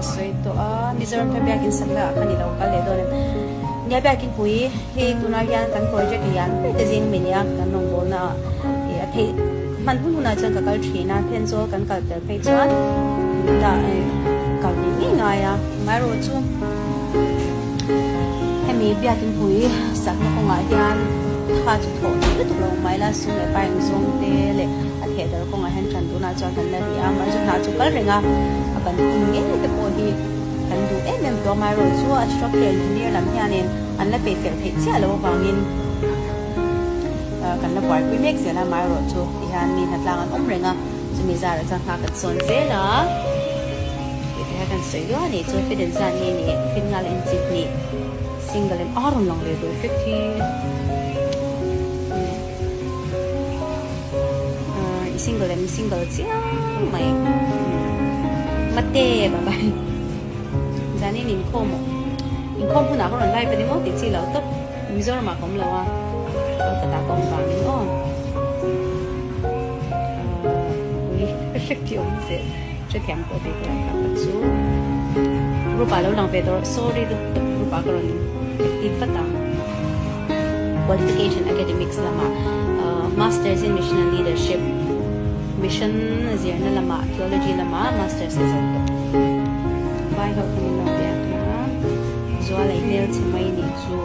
ka sawi tawh a, Mizoram thar biakin sakna ah khan i lo kal leh dawn em? Nia biakin pui hei tunah hian kan project lian ber te zing a mi nia kan rawngbawlna ah ih a theih hman hun hunah chuan ka kal thin a, Thenzawl kan kal tel phei chuan dah kal ngei ngei ngai a, amaherawhchu hemi biakin pui sakna kawngah hian tha chu thawh theih lutuk lo mai la, sum leh pai ang zawng te leh a theh dar kawngah hian tan tunah chuan kan la ri a, mahse hna chu kal reng a, a ban hun ngei te pawh hi kan duh em em tawh a, amaherawhchu a structure engineer lam hianin an la peih fel theih chiah loh avangin kan la buaipui mek zel a, amaherawhchu tihian mi hnatlang an awm reng a, chumi zarah chuan hna kan sawn zel a, tih te kha kan sawi duah a nih chu, fit in zan nge ni, fit nghal in chip nih, single em a rawn lang leh dawn fit hi. I single em single chiang mai mate bye bye zanin inkhawm aw inkhawm hunah ka rawn live ani maw tih chi lo tawp Mizoram ah ka awm lo a Kolkata ka awm vangin aw ui effect hi awm zel hrethiam pawh thei tur ang ka chu group ah lo lang ve tawh sorry lutuk group ah ka rawn active vat ang. Qualification Academics lamah Masters in Missional Leadership, Mission zirna lamah Theology lamah Masters a zo tawh. Vai ho kha min lo biak a, Zual ei hmel chhe mai nih chu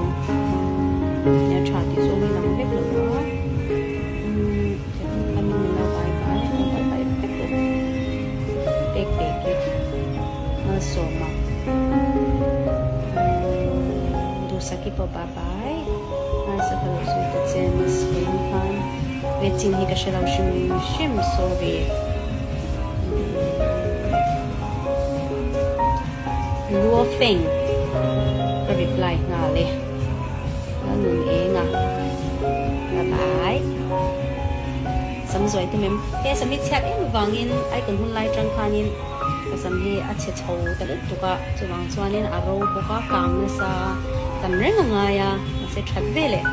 nia tha tih zawng hi lang vek lo a, kha min lo vai vai lo vai vai vek u, pek pek i malsawma. Duhsaki pawh bye bye. Nasa ka lo zui ta che miss vawiin khan ve chin hi ka hre lo hrim hrim sorry. Luo Feng ka reply nghal e. La nun eng a. Bye bye. Sam zuai tum em. He sam hi chhiat em avangin icon hun lai tang khanin Ka sam hi a chhe chho ta lutuk a, chuvang chuanin a ro bawk a, kang nasa tam reng a ngai a, mahse that ve leh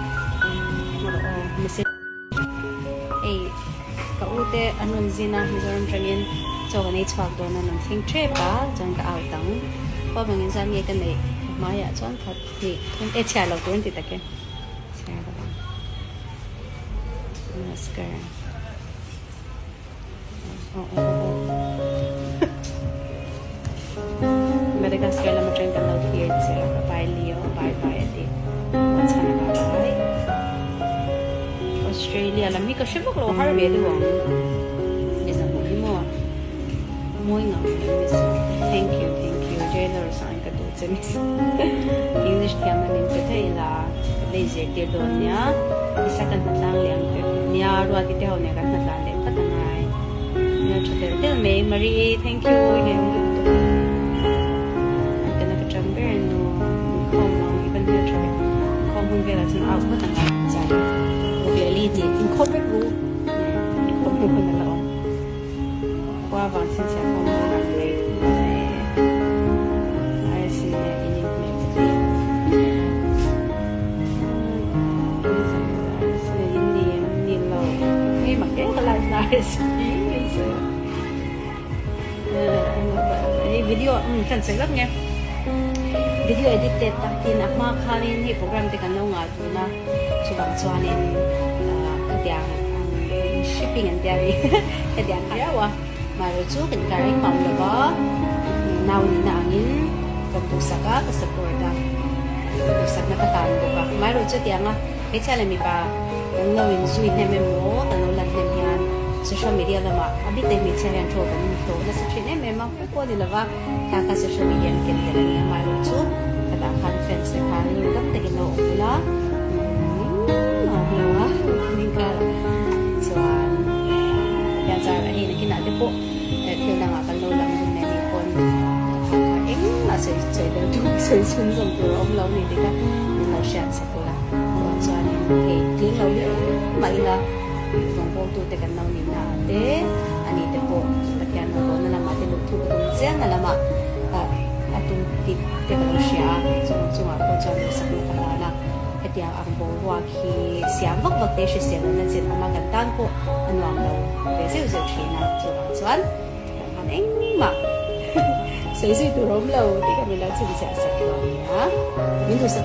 erawh aw message hei ka u te an rawn zin a, Mizoram tangin chaw kan ei chhuak dawn a, an rawn thleng tep a, chuan ka out ang, khua vangin zan nge ka neih ka hmaiah chuan khat hnih thum e chhiar lo tur an ti tak e, chhiar lo ang mascara. Madagascar lam atang kan lo thlir che a, bye bye Leo, bye bye a ti. Chhan a bye bye. Australia lam hi ka hre vak lo har ve deuh ang. Mizo hmuh hi maw? Mawi ngam mai miss. Thank you, thank you. Jailer sang ka duh che miss. English thiam na min pe thei la, ka lei zirtir dawn nia. Isa kan hnatlang leh ang nia, Ruati te ho nen kan hnatlan leh phawt a ngai. Nia tha tel tel mai. Marie, thank you. I ngaihawm lutuk tuk. An kana ka tang ber nu. Inkhawm ang i van hmel tha ve. Inkhawm hun velah chuan out phawt a ngai. Zan ruk leh li ni. Inkhawm vek ru. Inkhawm vek hun a la awm. Khua vang chhinchhiah pawh mawi ngang mai ai sin le in inhmeh ka ti. In ni em ni lo hei mak hle ka live na ai sin hei video kan sawi lawk nge video edit te takin a hma khanin hei program te kan lo ngah tun a. Chuvang chuanin khatiang shipping an tia ni khatiang riau a mahro chu kan kar engmah awm lova nau nihna angin kan duhsak a ka support a duhsakna ka tan bawk a mahro chu tianga hmeichhia leh mipa kan lo inzui hnem emaw kan lo lan hnem hian social media lamah a bik te hmeichhia hian thu kan hlawh nasa thin em em a pawh pawh ni lova kha kha social media an ken tel a ni a mahro chu khatah khan fans te khan dam takin lo awm ula umm a awm lo a ning kar chuan Pathian zar a hei nakinah te pawh thil dangah kan lo lang dun leh nih pawn kha kha engmah sawi sawi tel tur sawi chhun zawm tur a awm lo ni tih kha min lo hriat sak ula chuanin hei tling lo viau mah ila rawngbawltute kan lo nihna ah te ani te pawh Pathian rawngbawlna lamah te luh thu ka tum chiang a lamah a tum tih te ka lo hria a, chung chungah pawh chuan duhsakna ka hlan a, hetiang ang boruak hi siam vak vak te hrisel lohna chin awm a kan tan pawh a nuam lo ve zeuh zeuh thin a, chuvang chuan kan han engmah. Sawi zui tur a awm lo tih kha min lo chhinchhiah sak lo nia. Min duhsak.